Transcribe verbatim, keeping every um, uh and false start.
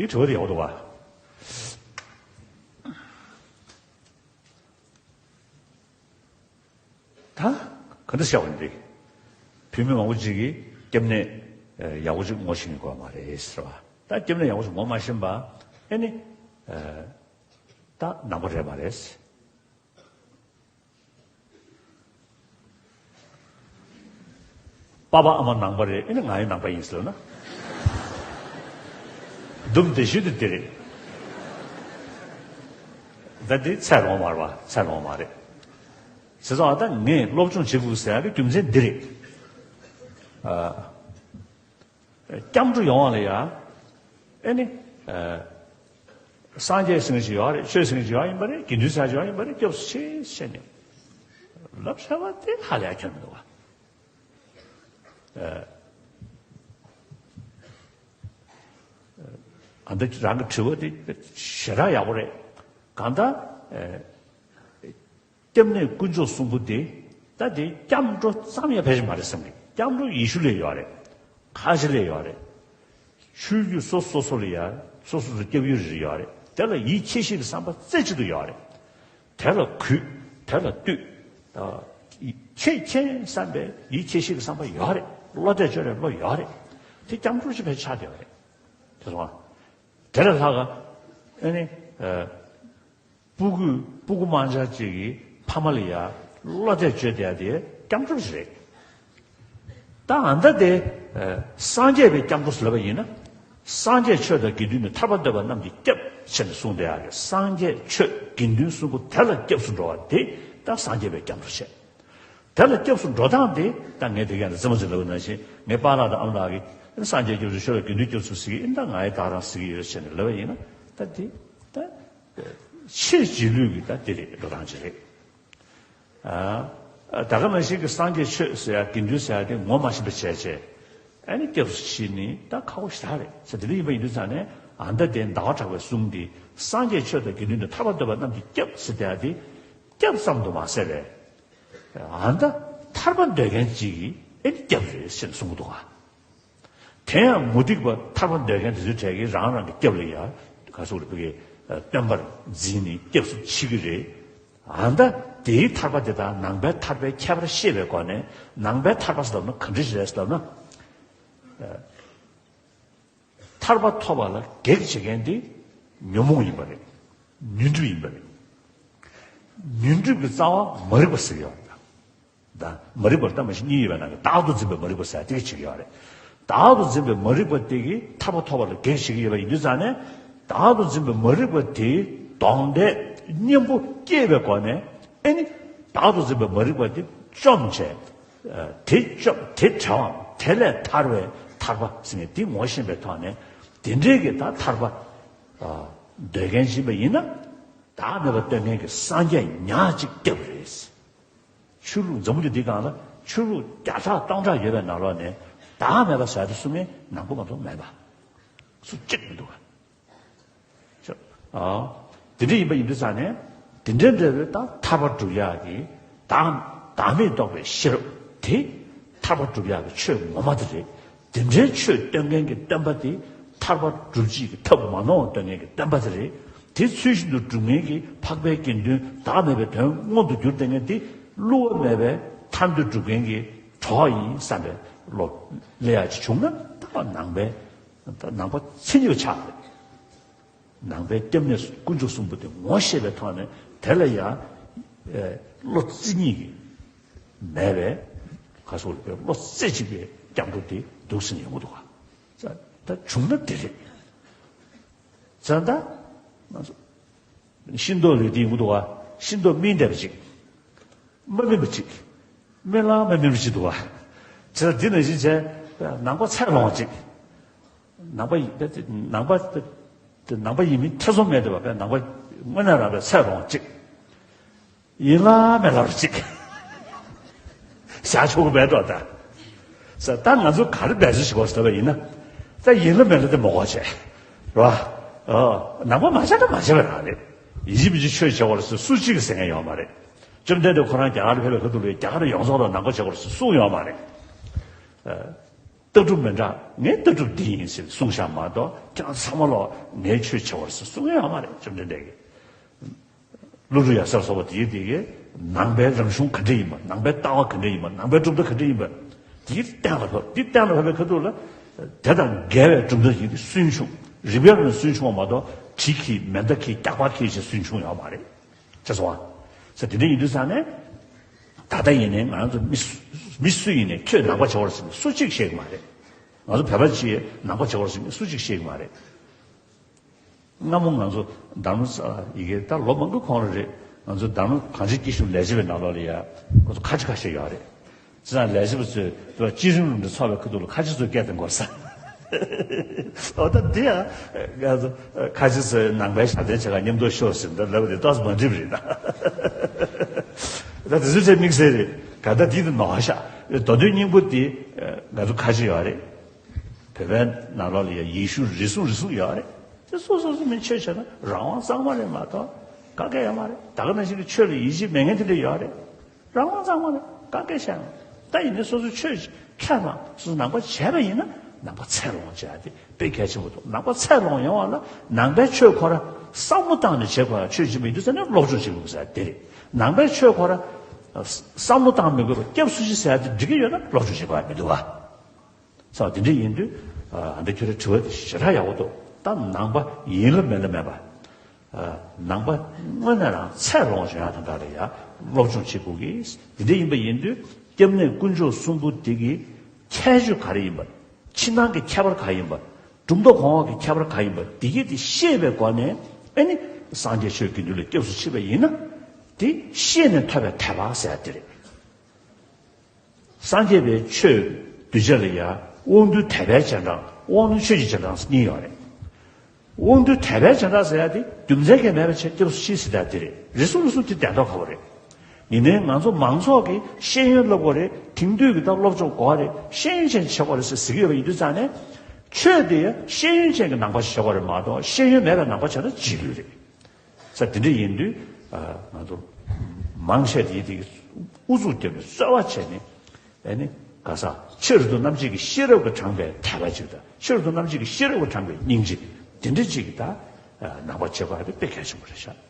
དེའི་དྲི་བ་དེ་ཡག་པོ་འདུག་བ། ད་ག་འདྲ་བཤད་པ་ཡིན་རེད། བུད་མེད་མང་པོ་ཅིག་གིས་སྐྱབས་གནས་ཡག་པོ་ཅིག་ངོ་ཤེས་ཀྱི་ཡོད་མ་རེད་ཟེར་བ། ད་སྐྱབས་གནས་ཡག་པོ་ཅིག་ངོ་མ་ཤེས་པ་ཨེ་ནི་ད་ནང་པ་རེད་མ་རེད། པ་ཕ་ཨ་མ་ནང་པ་རེད། ཨེ་ནི་ང་ཡང་ནང་པ་ཡིན་ཟེར་ན། སྡུམ་དེ་ཤུལ་དུ་དེ་རེད། ད་འདི་ཚད་ལོངས་མ་རེད་པ། ཚད་ལོངས་མ་རེད། ཟེར་ཙང་ད་ངས་སློབ་སྦྱོང་བྱེད་དགོས་ཟེར་ཡག་གི་རྒྱུ་མཚན་འདི་རེད། ཨ། སྐྱབས་འགྲོ་ཡོང་བ་ལ་ཡ། ཨེ་ནི། ཨ། སངས་རྒྱས་ཟེར་མཁན་ཞིག་ཡོད་རེད། ཆོས་ཟེར་མཁན་ཞིག་ཡོད་ཡིན་པ་རེད། དགེ་འདུན་ཟེར་ཡག་ཅིག་ཡོད་ཡིན་པ་རེད། སྐྱབས་སུ་མཆི་ཟེར་ནས་ལབ་བཞག་པ་དེ་ཧ་ལས་ཡག་ཁྱོན་མི་འདུག་བ། ཨ། ཨ། འདི་རང་གི་དྲི་བ་དེ་ཞེ་དྲག་ཡག་པོ་རེད། གང་ལྟར། ཨ། སྐྱབས་གནས་དཀོན་མཆོག་གསུམ་པོ་དེ། ད་དེ་སྐྱབས་འགྲོ་ཙམ་ཡང་ཕལ་ཆེར་མ་རེད་བསམ་གི། སྐྱབས་འགྲོ་ཡེ་ཤུ་ལ་ཡོད་རེད། ཁ་ཆེ་ལ་ཡོད་རེད། ཆོས་བརྒྱུད་སོ་སོ་སོ་ལ་ཡ། སོ་སོ་སོ་སྐྱབས་ཡུལ་རེ་རེ་ཡོད་རེད། དེ་ལ་ཡིད་ཆེས་ཤིང་གི་བསམ་པ་རྩེ་གཅིག་ཏུ་ཡོད་རེད། དེ་ལ་གུས། དེ་ལ་བཏུད། ཨ། ཆེས་ཁྱད་བསམ་པའི་ཡིད་ཆེས་ཤིང་གི་བསམ་པ་ཡོད་རེད། བློ་གཏད་བཅོལ་བའི་བློ་ཡོད་རེད། དེ་སྐྱབས་འགྲོ་ཅིག་ཕལ་ཆེར་ཆགས་བསྡད་པ་རེད། དེ་སོང་། དེ་ལས་ལྷག་ག་ཨ་ནི། ཨ། སྤུ་གུ། སྤུ་གུ་དམར་འབྱར་ཅིག་གིས་ཕ་མ་ལ་ཡ་བློ་གཏད་བཅོལ་བསྡད་ཡག་དེ་སྐྱབས་འགྲོ་ཞིག་རེད། ད་ཨ་ད་དེ། ཨ། སངས་རྒྱས་པའི་སྐྱབས་འགྲོ་ཟེར་ལབ་པ་ཡིན་ན། སངས་རྒྱས་ཆོས་དང་དགེ་འདུན་ནི། ཐར་པ་འདོད་པ་རྣམས་ཀྱི་སྐྱབས་ཟེར་ནས་གསུངས་བསྡད་ཡག་གི། སངས་རྒྱས་ཆོས་དགེ་འདུན་གསུམ་པོ་དེ་ལ་སྐྱབས་སུ་འགྲོ་བ་དེ་ད་སངས་རྒྱས་པའི་སྐྱབས་འགྲོ་བྱས། དེ་ལ་སྐྱབས་སུ་འགྲོ་སྟངས་དེ་ད་ངས་དེ་ག་ནས་རྩེད་མོ་རྩེ་ལབ་པ་ནང་བཞིན། ངའི་པཱ་ལགས་དང་ཨ་མ་ལགས་ཀྱིས་སངས་རྒྱས་སྐྱབས་སུ། ཆོས་དང་དགེ་འདུན་སྐྱབས་སུ་ཟེར་གྱི་ཡིན། ད་ང་ཡི་ད་རང་ཟེར་གྱི་ཡོད་ཟེར་ནས་ལབ་པ་ཡིན་ན། ད་དེ་ད་ཆེས་རྗེས་ལུས་ཀྱི་ད་དེ་རེད། འགྲོ་སྟངས་ཅིག་རེད། ཨ། ད་ག་ནང་བཞིན་གྱི་སངས་རྒྱས་ཆོས་ཟེར་ཡག་དགེ་འདུན་ཟེར་ཡག་དེ་ངོ་མ་ཤེས་པ་བྱས་བྱས། ཨ་ནི་སྐྱབས་སུ་མཆི་ནི་ད་ཁག་པོ་ཞེ་དྲག་རེད་ཟེར། དེ་འདྲ་ཡིན་པ་ཡིན་དུས་ཙང་ནས། ཨ་ད་དེ་ཟླ་བ་གྲགས་པའི་གསུང་འདི། སངས་རྒྱས་ཆོས་དང་དགེ་འདུན་དང་། ཐར་པ་འདོད་པ་རྣམས་ཀྱི་སྐྱབས་ཟེར་བསྡད་ཡག་དེ། སྐྱབས་ཙམ་དུ་མ་ཟད་པས། ཨ་ད་ཐར་པ་འདོད་མཁན་ཅིག་གི་ཨེ་ནི་སྐྱབས་རེད་ཟེར་ནས་གསུང་གི་འདུག་ག་དེ་ཡང་མུ་སྟེགས་པ་ཐར་པ་འདོད་མཁན་དེ་ཚོའི་གྲས་ཀྱིས་རང་རང་གི་སྐྱབས་ལ་ཡ། ག་ཟེར་དགོས་རེད། བོད་ཀྱི་སྟོན་པར་འཛིན་ནས་སྐྱབས་སུ་མཆི་གི་རེད། ཨ་ད་དེའི་ཐར་པ་དེ་དང་ནང་པའི་ཐར་པའི་ཁྱད་པར་ཤེས་པའི་སྒོ་ནས། ནང་པའི་ཐར་པ་ཟེར་ལབ་ན་ག་འདྲ་ཞིག་རེད་ཟེར་ལབ་ན། ཐར་པ་ཐོབ་པ་ལ་གེགས་བྱེད་མཁན་དེ་ཉོན་མོངས་ཡིན་པ་རེད། ཉོན་སྒྲིབ་ཡིན་པ་རེད། ཉོན་སྒྲིབ་ཀྱི་རྩ་བ་མ་རིག་པ་ཟེར་གྱི་ཡོད་རེད། ད་མ་རིག་པར་ད་མ་གཞི་གཉིས་ཡོད་པའི་ནང་གི་བདག་ཏུ་འཛིན་པའི་མ་རིག་པ་ཟེར་དེ་ག་བྱེད་ཀྱི་ཡོད་རེད། བདག་ཏུ་འཛིན་པའི་མ་རིག་པ་དེ་གིས་ཐར་པ་ཐོབ་པ་ལ་གེགས་བྱེད་ཀྱི་ཡོད་པ་ཡིན་དུས་ཙང་ནས། བདག་ཏུ་འཛིན་པའི་མ་རིག་པ་དེའི་གདོང་འདྲེས་གཉེན་པོ་སྐྱེས་པའི་སྒོ་ནས། ཨེ་ནི་བདག་ཏུ་འཛིན་པའི་མ་རིག་པ་དེ་བཅོམ་བྱས། དེ་བཅོམ། དེ་བྲལ་བའམ་དེ་ལས་ཐར་བའི་ཐར་པ་ཟེར་མཁན་དེ་ངོ་ཤེས་པའི་ཐོག་ནས། དེ་འདྲའི་གི་ད་ཐར་པ། ཨ། འདོད་མཁན་ཡིན་པ་ཡིན་ན། བདག་མེད་པ་སྟོན་མཁན་གྱི་སངས་རྒྱས་ཉག་གཅིག་སྐྱབས་རེད། ཆོས་ལུགས་འཛམ་བུ་གླིང་འདིའི་སྒང་ལ་ཆོས་ལུགས་བརྒྱ་ཕྲག་སྟོང་ཕྲག་ཡོད་པའི་ནང་ལོགས་ནས། བདག་མེད་པ་ཟེར་དེ་གསུང་མཁན་ནང་པ་མ་གཏོགས་མེད་པ། སུ་གཅིག་མི་འདུག་ག་ཨ། དེ་འདྲ་ཡིན་པ་ཡིན་དུས་ཙང་ནས། དེ་འདྲ་འདྲ་བའི་ད་ཐར་པ་སྒྲུབ་ཡག་གི་བདག། བདག་མེད་རྟོགས་པའི་ཤེས་རབ་དེ། ཐར་པ་སྒྲུབ་ཡག་གི་ཆོས་ངོ་མ་དེ་རེད། དེ་འདྲའི་ཆོས་སྟོན་མཁན་གྱི་སྟོན་པ་དེ། ཐར་པ་སྒྲུབ་བྱེད་ཀྱི་ཐབས་མ་ནོར་བ་སྟོན་མཁན་གྱི་སྟོན་པ་དེ་རེད། དེ་ཚུལ་བཞིན་དུ་སྒྲུབ་མཁན་གྱི་འཕགས་པའི་དགེ་འདུན། བདག་མེད་པའི་དོན་མངོན་དུ་གྱུར་བསྡད་མཁན་དེ། བསླུ་བ་མེད་པའི་ཐར་འདོད་སྒྲུབ་མཁན་གྱི་གྲོགས་ཡིན་བསམ་པའི་བློ་སླེབས་ཡག་ཅིག་བྱུང་ན། ད་ནང་པའི། ད་ནང་པ་མཚན་ཉིད་པ་ཆགས་རེད། ནང་པའི་སྐྱབས་གནས་དཀོན་མཆོག་གསུམ་པོ་དེ་ངོ་ཤེས་པའི་ཐོག་ནས། དེ་ལ་ཡང་། ཨེ། བློ་རྩེ་གཉིས་ཀྱིས་མེད་པའི། ག་ཟེར་དགོས་རེད། བློ་རྩེ་གཅིག་པའི་སྐྱབས་འགྲོ་དེ་འདུག་སེ་ཡོང་གི་འདུག་ག་ད་བྱུང་ན་དེ་རེད། ཙང་ད་ང་ཚོ་ཤེས་རྟོགས་ལས་དེ་ཡོང་གི་འདུག་ག་ཤེས་རྟོགས་སྨིན་བསྡད་པ་ཅིག་མ་སྨིན་པ་ཅིག་སྨིན་ལ་མ་སྨིན་པ་ཅིག་འདུག་བ། བྱས་ཙང་འདི་ནང་བཞིན་བྱས། ནང་པ་ཚད་ལོངས་ཅིག་ནང་པ་ཡིན། ནང་པ། ནང་པ་ཡིན་མིན་ཐེ་ཚོམ་མེད་འདུག་བ། ནང་པ་དངོས་གནས་རང་རེད། ཚད་ལོངས་ཅིག་ཡིན་ལ་མིན་ལ་ཅིག་བཞག་ཆོག་གི་མེད་འགྲོ་ད། ས་ད་ང་ཚོ་ག་རེ་འབད་བརྩོན་བྱེད་དགོས་ཟེར་བ་ཡིན་ན། ད་ཡིན་ལ་མིན་ལ་དེ་མ་དགོས་བྱས། རེད་བ། ནང་པ་མ་བྱས་ན་མ་བྱས་པ་རང་རེད། ཡིན་གཅིག་མིན་གཅིག་ཆོས་བྱེད་དགོས་རེད་ཟེར་སུ་གཅིག་གིས་ཟེར་མཁན་ཡོད་མ་རེད། བཅོམ་ལྡན་འདས་ཁོ་རང་རྒྱ་གར་ལ་ཕེབས་པའི་ཁ་ཐུག་ལ་རྒྱ་གར་ཡོངས་རྫོགས་ལ་ནང་པ་བྱེད་དགོས་རེད་ཟེར་གསུངས་ཡོད་མ་རེད། ལྟ་གྲུབ་མི་འདྲ། ངའི་ལྟ་གྲུབ་འདི་ཡིན་ཟེར་གསུངས་བཞག་མ་གཏོགས། ཁྱེད་རང་ཚང་མ་ལོག་ངའི་ཆོས་བྱེད་པར་ཟེར་གསུང་གི་ཡོད་མ་རེད། བཅོམ་ལྡན་འདས་ཀྱིས། ཀླུ་སྒྲུབ་ཡབ་སྲས་ལ་སོགས་པ་དེའི་དེ་གའི་ནང་པའི་རང་གཞུང་ག་འདྲ་ཡིན་པ། ནང་པའི་ལྟ་བ་ག་འདྲ་ཡིན་པ། ནང་པའི་གྲུབ་མཐའ་ག་འདྲ་ཡིན་པ། དེ་གཏན་ལ་ཕབ། དེ་གཏན་ལ་ཕབ་པའི་ཁ་ཐུག་ལ། དེ་དང་འགལ་བའི་གྲུབ་མཐའ་ཞིག་སུན་ཕྱུང་། རིགས་པའི་ངོས་ནས་སུན་ཕྱུང་བ་མ་གཏོགས། གྲི་གིས་མེ་མདའ་གིས་རྐྱག་པ་གིས་ཞེས་སུན་ཕྱུང་ཡོད་མ་རེད། ཅེས་སོ། ས་དེ་འདྲ་ཡིན་དུས་ཙང་ནས། ད་ལྟ་ཡིན་ནའི་ང་རང་ཚོ་མི་སུ་མི་སུ་ཡིན་ནའི་ཁྱོད་ནང་པ་བྱེད་པར་ཟེར་ནས་སུ་གཅིག་བཤད་ཀྱི་མ་རེད། ང་ཚོ་བོད་པ་གཅིག་ནང་པ་བྱེད་པར་ཟེར་ནས་སུ་གཅིག་བཤད་ཀྱི་མ་རེད། སྔ་མོ་ང་ཚོ་དར་ནོ་ས་ཡི་གེ་ད་ལོ་མང་པོ་གོང་ལ་རེད། ང་ཚོ་དར་ནོ་གངས་ཅན་སྐྱིད་གཤོངས་ལས་བྱེད་པའི་ནང་ལོགས་ལ་ཡ། ང་ཚོ་ཁ་ཆེ་ཁ་ཤས་ཡོད་རེད། ཅི་ཙང་ལས་བྱེད་པ་ཚོས་དེ་བ་སྤྱི་རིམ་རུ་འདྲ་ཚོགས་པའི་ཁ་ཐུག་ལ་ཁ་ཆེ་ཚོས་སྐད་གཏོང་དགོས་ས། འོ་ད་འདི་ཡང་ང་ཚོ་ཁ་ཆེ་ཚོས་ནང་པའི་ཞབས་བརྟན་བྱེད་ག་མཉམ་དུ་ཤོག་ཟེར་འདི་ལབ་དེ་ཏོག་ཙམ་མ་འགྲིག་པ་རེད་ད། ད་དེ་ཚོ་ཚེ་དམིགས་བསལ་རེད། ག་ད་འདི་དུ་ནོར་ཤག་མདོ་དོན་སྙིང་པོ་འདི་ང་ཚོ་ཁ་ཆེ་ཡོད་རེད། བོད་པའི་ནང་ལོགས་ལ་ཡ་ཡིག་གཞུང་རེ་ཟུང་རེ་ཟུང་ཡོད་རེད། དེ་སོ་སོ་སོ་མི་ཆོས་བྱས་ན་རང་དབང་གཙང་མ་རེད་མ་གཏོགས་ག་གེ་ཡོད་མ་རེད། ད་ག་ནང་བཞིན་གྱི་ཆོས་ལ་ཡིད་ཆེས་མེད་མཁན་དེ་འདྲ་ཡོད་རེད། རང་དབང་གཙང་མ་རེད། ག་གེ་བྱས་ན། ད་ཡིན་ནའི་སོ་སོ་ཆོས་ཁས་བླངས། སོ་སོ་ནང་པ་བྱས་པ་ཡིན་ན་ནང་པ་ཚད་ལོངས་བྱ་ཡ་དེ་དཔེ་གལ་ཆེན་པོ་འདུག་ནང་པ་ཚད་ལོངས་ཡོང་བ་ལ་ནང་པའི་ཆོས་ཁོ་ར་བསམ་བློ་བཏང་ནས་བྱེད་དགོས་ཡ། ཆོས་བྱེད་མི་འདུག་ཟེར་ན་སློབ་སྦྱོང་བྱེད་དགོས་ཟེར་ཡ་དེ་རེད། ནང་པའི་ཆོས་ཁོ་ར་བསམ་བློ་བཏང་མི་དགོས་པར་སྐྱབས་སུ་མཆི་ཟེར་ཡ་དེ་འགྲིག་གི་ཡོད་ན་སློབ་སྦྱོང་བྱེད་དགོས་ཡ་མི་འདུག་བ། ས་དེ་འདྲ་ཡིན་དུས། ཨ་འདི་ཁྱོད་རའི་དྲི་བ་དེ་ཞེ་དྲག་ཡག་པོ་འདུག་ད་ནང་པ་ཡིན་ལ་མིན་ལ་མེད་པ། ཨ་ནང་པ་དངོས་གནས་རང་ཚད་ལོངས་བྱུང་ཡག་དང་འདྲ་ལ་ཡ་སློབ་སྦྱོང་བྱེད་དགོས་ཀྱི། དེ་འདྲ་ཡིན་པ་ཡིན་དུས་སྐྱབས་གནས་དཀོན་མཆོག་གསུམ་པོ་དེ་གི་ཁྱད་ཆོས་ག་རེ་ཡིན་པ། ཕྱི་ནང་གི་ཁྱད་པར་ག་ཡིན་པ། གྲུབ་མཐའ་གོང་འོག་གི་ཁྱད་པར་ག་ཡིན་པ་དེ་གི་དེ་ཤེས་པའི་སྒོ་ནས། ཨ་ནི་སངས་རྒྱས་ཆོས་ཀྱི་མདུན་ལ་སྐྱབས་སུ་མཆི་བ་ཡིན་ན། དེ་ཤེས་ནས་ཐོབ་པའི་དད་པ་ཟེར་ཡ་དེ་རེད། སངས་རྒྱས་པའི་ཆོས་གདུལ་བྱ་ལ་ཡ་དབང་རྟུལ་དད་པའི་སྤྱན་དྲངས། དབང་རྣོན་ཆོས་ཀྱི་སྤྱན་དྲངས་གཉིས་ཡོད་རེད། དབང་རྟུལ་དད་པའི་སྤྱན་དྲངས་ཟེར་ཡ་དེ་རྒྱུ་མཚན་གང་མེད་པ་བྱས་སྐྱབས་སུ་མཆི་ཟེར་ཡ་དེ་རེད། རེ་ཟུང་རེ་ཟུང་དེ་བདེན་མདོག་ཁ་པོ་རེད། ཡིན་ནའི་ང་ཚོ་མང་ཚོགས་ཀྱིས་ཤེས་ཡོན་སློབ་དགོས་རེད། དེང་དུས་ཀྱི་ད་སློབ་སྦྱོང་དགོས་རེད། ཤེས་ཡོན་ཅན་བྱེད་དགོས་རེད་ཟེར་ཟེར་གྱི་ཡོད་པ་ཡིན་དུས་ཙང་ནས། ཆོས་དེ་ཡ་ཤེས་ཡོན་ཅན་གྱི་ནང་པ་ཞིག་བྱེད་དགོས་རེད་མ་གཏོགས་ཤེས་ཡོན་མེད་པའི་ནང་པ་བྱས་ན་རྗེས་ལུས་རེད། ས་དེ་འདྲ་ཡིན་དུས། ཨ་ང་ཚོ་མང་ཆེ་དེ་དེ་ཨུ་ཚུགས་བརྒྱབ་ནས་རྩོལ་བ་བྱས་ནས། ཨ་ནི་ག་ས་ཕྱི་རོལ་དུ་རྣམ་འབྱེད་ཀྱི་ཤེས་རབ་ཀྱིས་དྲངས་པའི་དད་པ་ཅིག་དང་། ཕྱི་རོལ་དུ་རྣམ་འབྱེད་ཀྱི་ཤེས་རབ་ཀྱིས་དྲངས་པའི་སྙིང་རྗེ། དེ་འདྲ་ཅིག་གིས་ད་ནང་པ་བྱེད་པ་དེ་དཔེ་གལ་ཆེན་པོ་རེད་ཤག